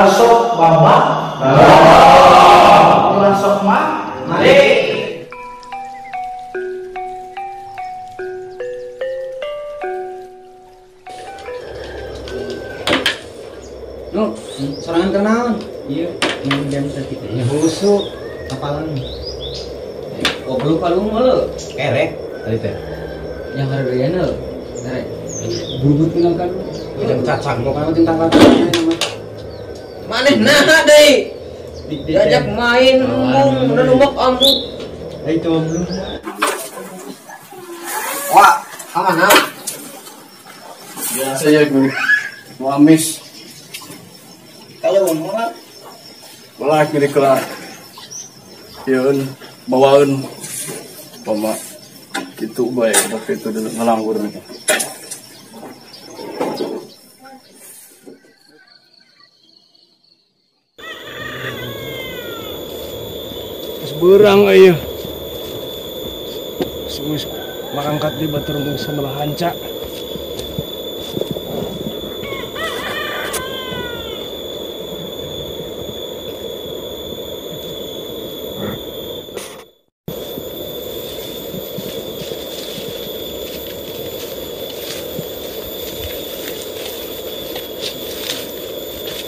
Ulah sok babak. Ulah sok mah. Mari. Nu, sorangan kenaon? Iya, jam sakit. Ya husu kapalan. Goblok palung mah kerek tadi teh. Yang harganya lho. Kerek. Burubut kenalkan. Jam cacang kok kana tentang nama. Maneh naha deui. Diajak main embung, numbuk amuk. Ai itu belum. Wah, ka mana? Biasa ya gue. Mau amis. Kalau mau malah kiri kelar. Yeun bawaeun. Pama kitu bae waktu itu ngalanggur nih. Berang ayo. Geus mangkat di batur mung samelah hanca.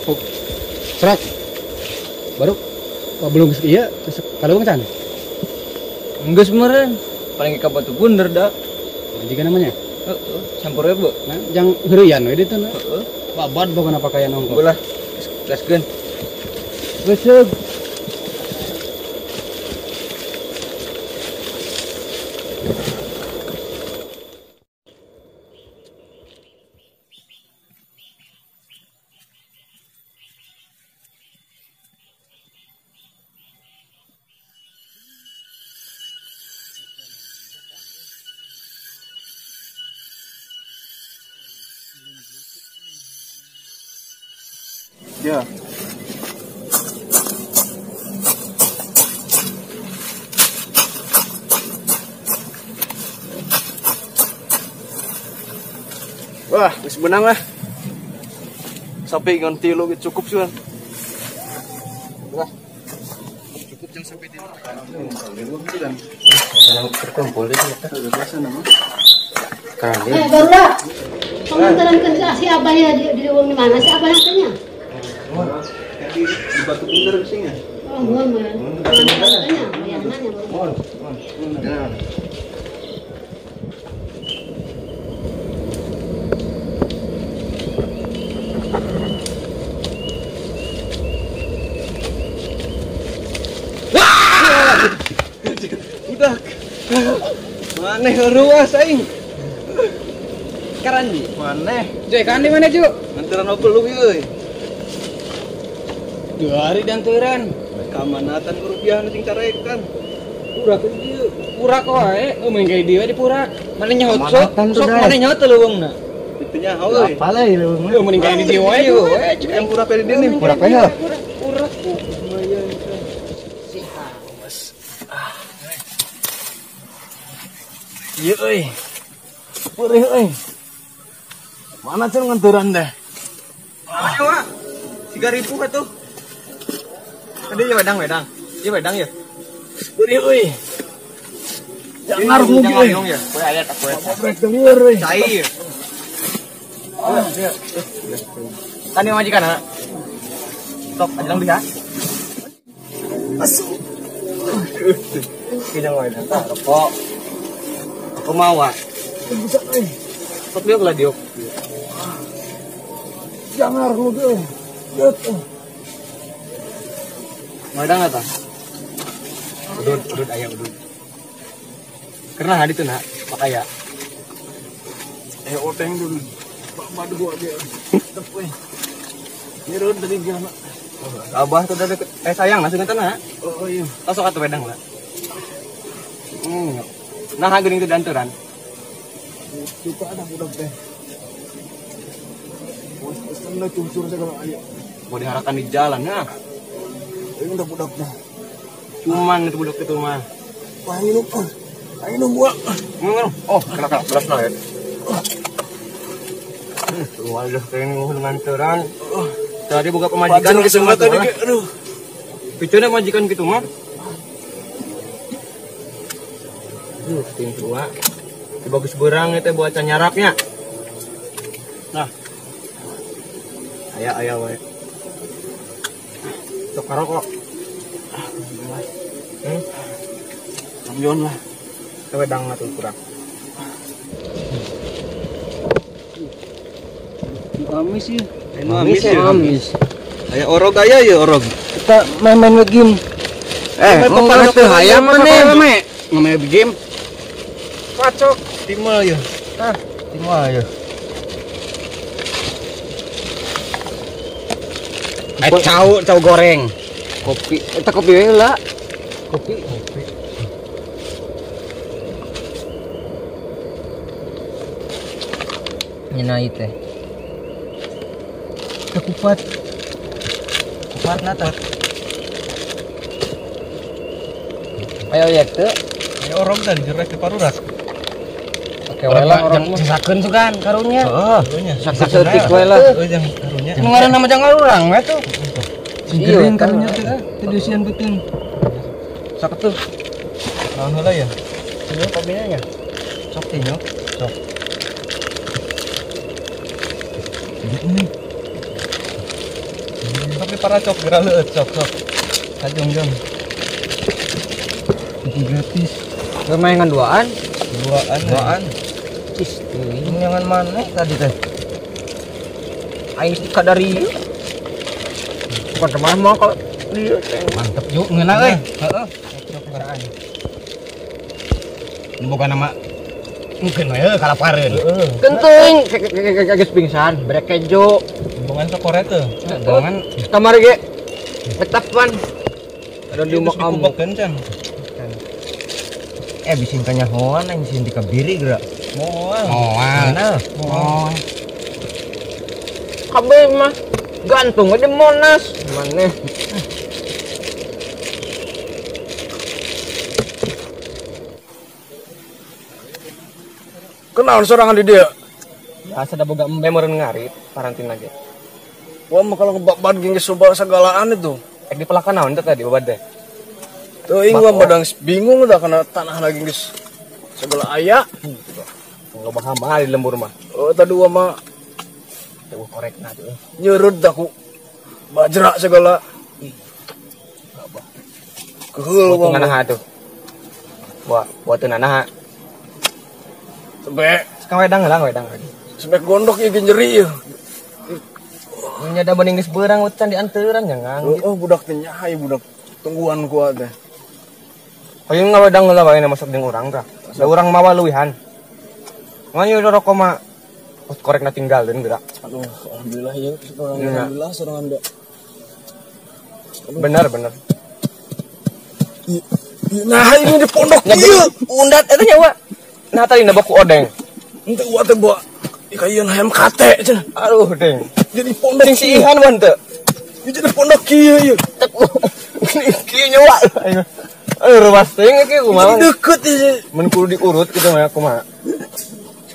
Oh, serak. Baru oh, belum iya, kalau bang can? Enggak sebenarnya, paling ke Batu Bunder dah. Jika namanya? Heeh, campur we, Bu. Nah, jang heureyan we ditu na. Heeh. Babad pokona pakaian ongko. Bolah, gaskeun. Geus. Ya. Wah, wis benang lah. Sampai ngan tilu cukup sih. Wah. Cukup jang sampai tilu. Terkumpul deh kita. Eh, barulah. Pengantaran ke si abahnya di uang di mana si abahnya tanya? Di Batu Bunder sih ya. Oh, mohon, mohon. Pengantarannya, bayangannya baru. Mohon, mohon. Udah. Maneh ruas aing. Karan di. Maneh. Cuy, kan di mana, Cu? Nganteran opo lu euy? 2 hari danteran. Kamanatan rupiah nu sing carekan. Purak ieu. Purak wae, euy main kayak dieu di purak. Maneh nyaho sok, sok maneh nyaho teu leuweungna. Itu nyaho euy. Apal euy leuweungna. Euy mending kayak di dieu wae. Yang purak di dieu nih. Purak wae. Purak. Lumayan. Iya euy. Perih euy. Mana cenah nganteran deh. Ayo, Wak. 3.000 atuh. Tadi ya wedang-wedang. Iya wedang ya. Perih euy. Jangan rugi euy. Ya. Kowe aya tak kowe. Brek deliur euy. Cair. Tani majikan ha. Sok ajelang bisa. Masuk. Kidang wedang. Rokok. Aku mau ah. Bisa euy. Sok diok lah diok. Jangan rugi euy. Lihat. Wedang apa? Udud, udud ayam udud. Karena hari itu nak pakai ya. Oteng dulu. Bapak gua dia. Tetep euy. Nyerun tadi gimana? Abah tuh udah deket. Sayang langsung ngeten ha. Oh iya. Tasok atuh wedang lah. Nah, geuning teu danturan. Suka ada budak teh. Bos cucur segala ayo. Mau diharapkan di jalan nah. Ini udah budaknya. Cuman itu budak itu mah. Wah, minum. Ayo minum gua. Minum. Oh, kenapa belas lah ya. Waduh, pengen nganteran. Tadi boga pamajikan geus mah tadi ge aduh. Piceuna majikan kitu mah. Duh, ting tua. Bagus berang eta buat nyarapnya. Nah. Aya wae. Sok karokok. Amjon lah. Wedang atuh kurang. Amis ya. Amis ya. Amis. Aya orog aya ya orog. Kita main-main game. Mau teu hayam maneh. Main game. Pacok timal ya. Hah, timal ya. Cau goreng. Kopi, eta kopi we heula. Kopi. Kopi. Nyenai teh. Kupat. Kupat na teh. Ayo yek teu. Ayo orog dan jerek di paruras. Oke, we lah orog mah sesakeun sugan karunya. Heeh. Saketik we lah. Heeh, jang karunya. Nu ngaranna mah jang urang we tuh. Gering karunya teh, teu diusian beuteung. Saketuh. Naon heula ya? Ieu kopina nya. Sok teh nyok. Sok. Ini. Tapi para cok geura leueut sok sok. Kajong-jong. Itu gratis. Main duaan. Duaan. Ih, teuing jangan maneh tadi teh. Aing dikadari. Bukan kemana mau kalau dia mantep yuk ngeuna euy. Heeh. Nu boga nama mungkin we kalapareun. Kenteng geus pingsan, brek kejo. Bongan sokoret teu. Bongan kamari ge. Betapan. Ada di rumah kamu. Bisin kanyahoan aing bisin dikabiri geura. Moal. Moal. Moal. Kabeh mah gantung di Monas. Maneh. Kenaon sorangan di dia? Biasa da boga embe meureun ngarit parantina ge. Wah, mah kalau ngebabat geus coba sagalaan itu. Ek dipelakan naon teh tadi babat teh? Teuing gua badang bingung dah karena tanah lagi geus segala aya. Loba hama di lembur mah. Oh, tadi gua mah teu korekna tuh. Nyerut dah ku bajra segala. Keheul gua. Naha tuh. Buat buat teu nanaha. Sampai sekarang wedang lah wedang. Sampai gondok ieu nyeri ieu. Nya da bening geus beurang can dianteuran nya ngang. Oh, budak teh nyahai budak tungguan ku teh. Hoyong ngawedang heula wae masuk jeung urang tah. Da urang mawa leuwihan. Ngan ieu rokok mah korekna tinggalkeun geura. Aduh, alhamdulillah ieu alhamdulillah sorangan da. Bener bener. Nah, ini di pondok ieu. Undat eta nya wa. Nah tadi nabak ku odeng. Henteu wa teh bawa ikaieun hayam kate cenah. Aduh, deng. Jadi pondok si Ihan wan teu. Jadi pondok kieu ieu. Kieu nyawa. Aduh, ruas teuing kieu kumaha. Deket ieu. Mun kudu diurut kitu mah kumaha.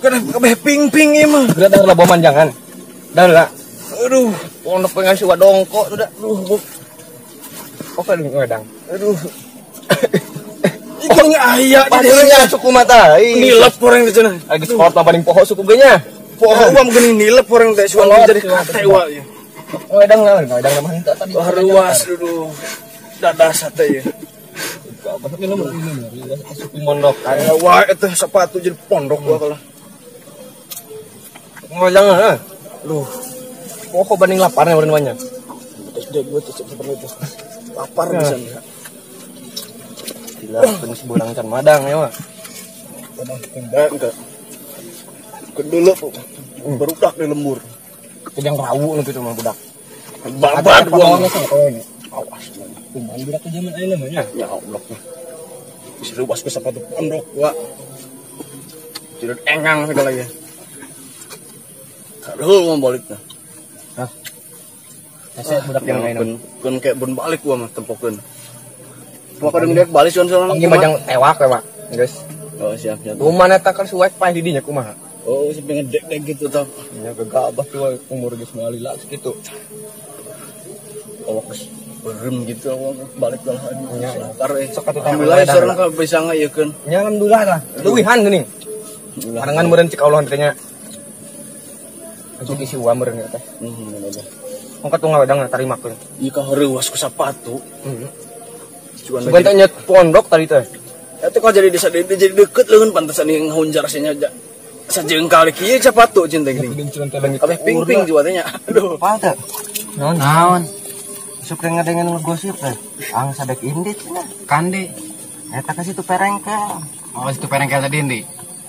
Sekarang kabeh ping-ping ieu mah. Geura dah lah bawa manjangan. Dah lah. Aduh, pondok pengen si wadongko tuh dah. Aduh, oke wedang. Aduh. Ikan aya di dieu suku mata. Nilep orang di cenah. Lagi sport mah paling poho suku ge nya. Poho mah geuning nilep orang teh suan jadi kate wa ieu. Wedang lah, wedang mah henteu tadi. Wah, ruas dulu. Dadas teh ieu. Suku mondok. Aya wae teh sepatu jadi pondok gua kalah. Wedang lah. Aduh. Poho banding lapar nya urang mah. Terus dia gua tuh seperti itu. Lapar bisa. Gila, penuh burang can madang ya mah. Madang enggak. Kedulu barudak di lembur. Kejang rawu nu kitu mah budak. Babat gua mah. Awas. Kumaha budak teh zaman ayeuna mah nya. Ya Allah. Bisa luas ke sepatu pondok gua. Tidak engang segala ya. Aduh, mau balik dah. Hah. Hese budak yang lain. Keun kayak bun balik gua mah tempokeun. Mau kadang dia balik suan soalnya. Ini majang tewak tewak, guys. Oh siap siap. Kumaha eta kan suwek paeh di dinya kumaha? Oh si pengen dek-dek gitu tah. Nya gegabah tuh umur geus moal lila sakitu. Awak geus berem gitu awak balik lah aduh. Lapar eh. Sok atuh alhamdulillah sorang ka bisa ngayekeun. Nya alhamdulillah lah. Leuwihan geuning. Barengan meureun cik Allah teh nya. Rezeki si Uwa meureun teh. Ongkat tuh ngawedang tarimakeun. Ieu ka heurewas ku sapatu. Heeh. Sugan teh nyet pondok tadi teh. Eta kok jadi desa jadi deket leungeun pantesan ieu ngahunjar nya sajengkal kieu sapatu cinta geuning. Kabeh ping-ping jiwa teh nya. Aduh. Apa teh? Naon? Naon? Sok dengar-dengar ngegosip teh. Ang sadek indit cenah. Kande. Eta ka situ perengkel. Oh, situ perengkel tadi indi.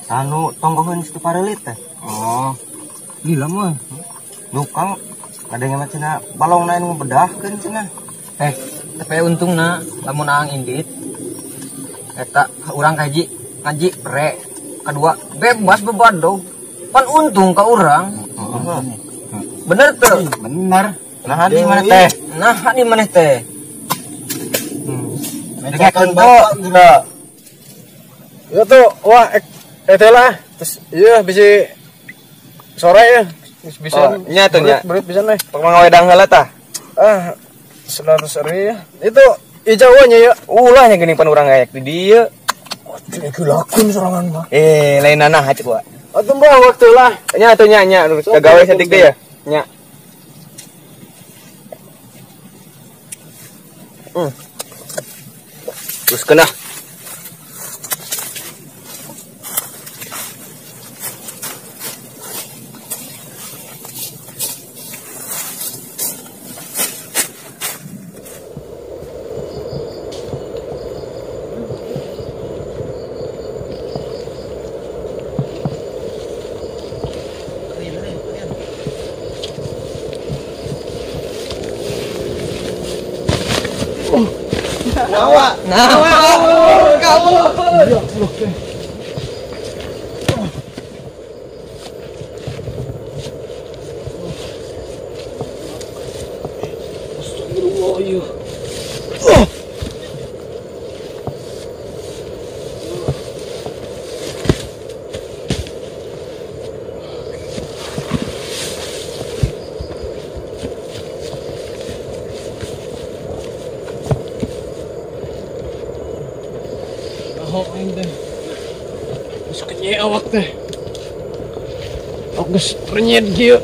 Anu tonggoheun situ pareulit teh. Oh. Gila mah. Nukang kadang mah cenah balongna anu ngabedahkeun cenah. Eh, tapi untungna lamun aang indit eta urang kaji ngaji pre kedua bebas bebadog pan untung ka urang. Bener tuh. Bener. Nah di mana teh? Nah di mana teh? Dengekeun bapak gila. Ya tuh, wah teh lah. Terus iya bisi sore ya. Bisa nya tuh nya. Berit bisa nih. Pang ngawedang heula tah. Ah, selalu sore ya. Itu ijauannya ya. Ulah nya geuning pan urang ngayak di dieu. Atuh lakun sorangan mah. Eh, lain nanah cek wa. Atuh mah waktu lah. Nya atuh nya nya gawe saeutik teh ya. Nya. Terus kena. Nawa, nawa, kabur. Astagfirullah, iya. Awak teh geus renyet kieu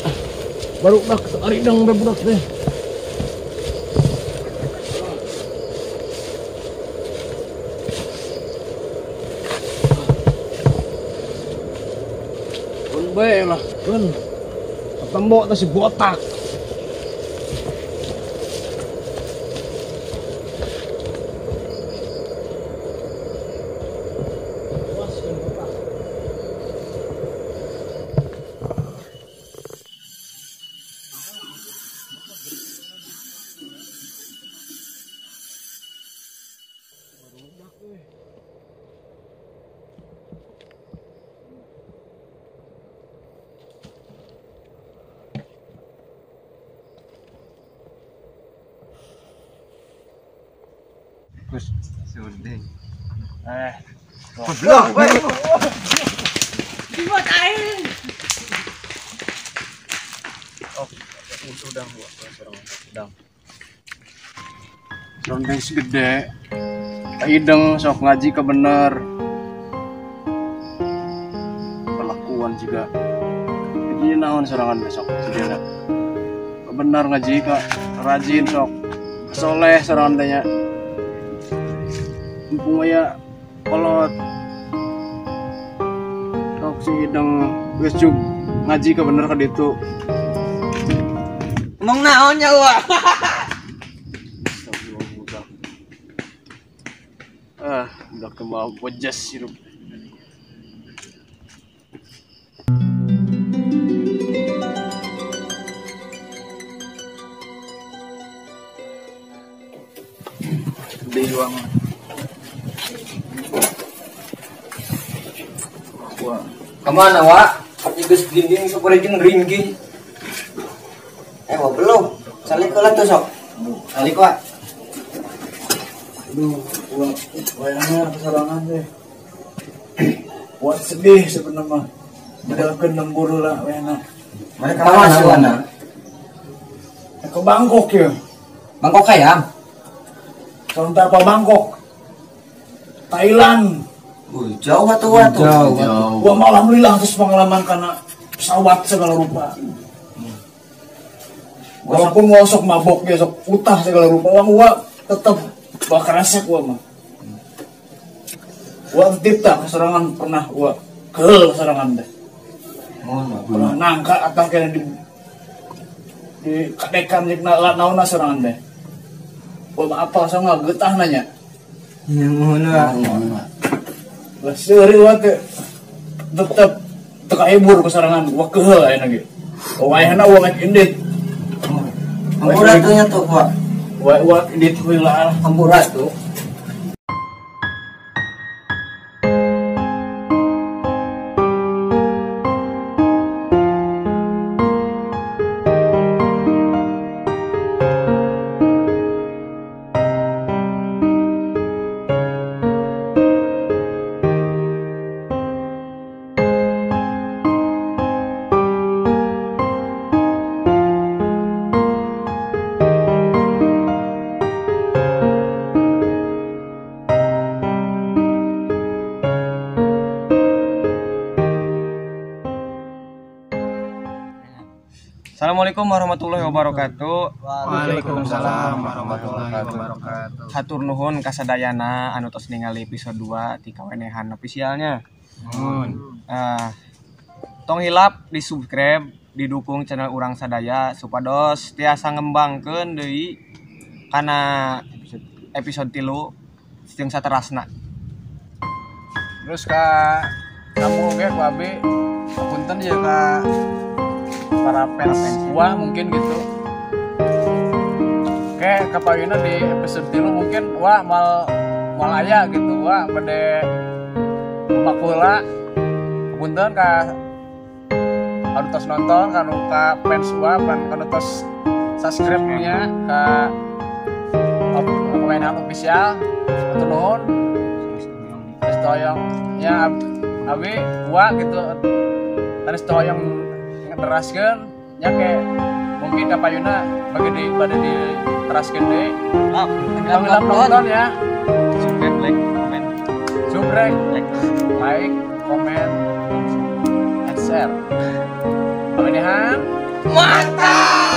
baru dak aridang bae budak teh. Keun bae lah keun tembok teh si botak. Sudeng. Goblok. Dibuat air. Oh, udang gua, udang. Serondeng segede. Ideng sok ngaji ke bener. Perlakuan juga. Jadi naon serangan besok segede. Bener ngaji ke rajin sok. Soleh serangan tanya. Mumpung aya kolot. Sok si ideng geus cug ngaji ke bener ka ditu. Ngomong naon nya wa. Ah, udah kembali bojas hidup. Gede uang. Wah, kemana wa? Geus dinding sopore jeung ringgi. Wah belum. Salik lah tuh sok. Salik wa. Aduh, wah, wayangnya kesarangan deh. Wah sedih sebenarnya. Menjalankan lembur lah wayangnya. Mereka mana sih wana? Ke Bangkok ya. Bangkok hayam. Sementara apa Bangkok? Thailand. Jauh atuh atuh. Jauh. Gua mah alhamdulillah terus pengalaman karena pesawat segala rupa. Walaupun gua sok mabok ya sok utah segala rupa, uang gua tetep bakal resek gua mah. Gua titip tak keserangan pernah gua kehel keserangan deh. Pernah nangka atau kayak di kadekan jeung naonna serangan deh. Gua mah apal sama getah nanya. Ya mohon lah. Lah seuri gua teh tetep teu kahibur keserangan gua kehel ayeuna ge. Wayahna gua ngek indit. Hampura tuh nya tuh gua. Wa indit heula lah hampura tuh. Assalamualaikum warahmatullahi wabarakatuh. Waalaikumsalam warahmatullahi wabarakatuh. Hatur nuhun kasadayana anu tos ningali episode 2 ti Kawenehan officialnya. Nuhun. Tong hilap di subscribe, didukung channel urang sadaya supados tiasa ngembangkeun deui kana episode 3 jeung saterasna. Terus ka kamu ge ku abi punten ya ka para fans gua mungkin gitu. Oke, kapayuna di episode 3 mungkin wah mal aya gitu wah bade makula punten ka anu tos nonton kanu ka fans gua kanu tos subscribe nya ka Kawenehan official hatur nuhun. Terus toyong nya abi gua gitu. Terus toyong ngeteraskeun nya ke mungkin kapayuna bagi di pada diteraskeun deui. Tong hilap nonton ya. Subscribe, like, komen. Subscribe, like, komen, and share. Kawenehan mantap.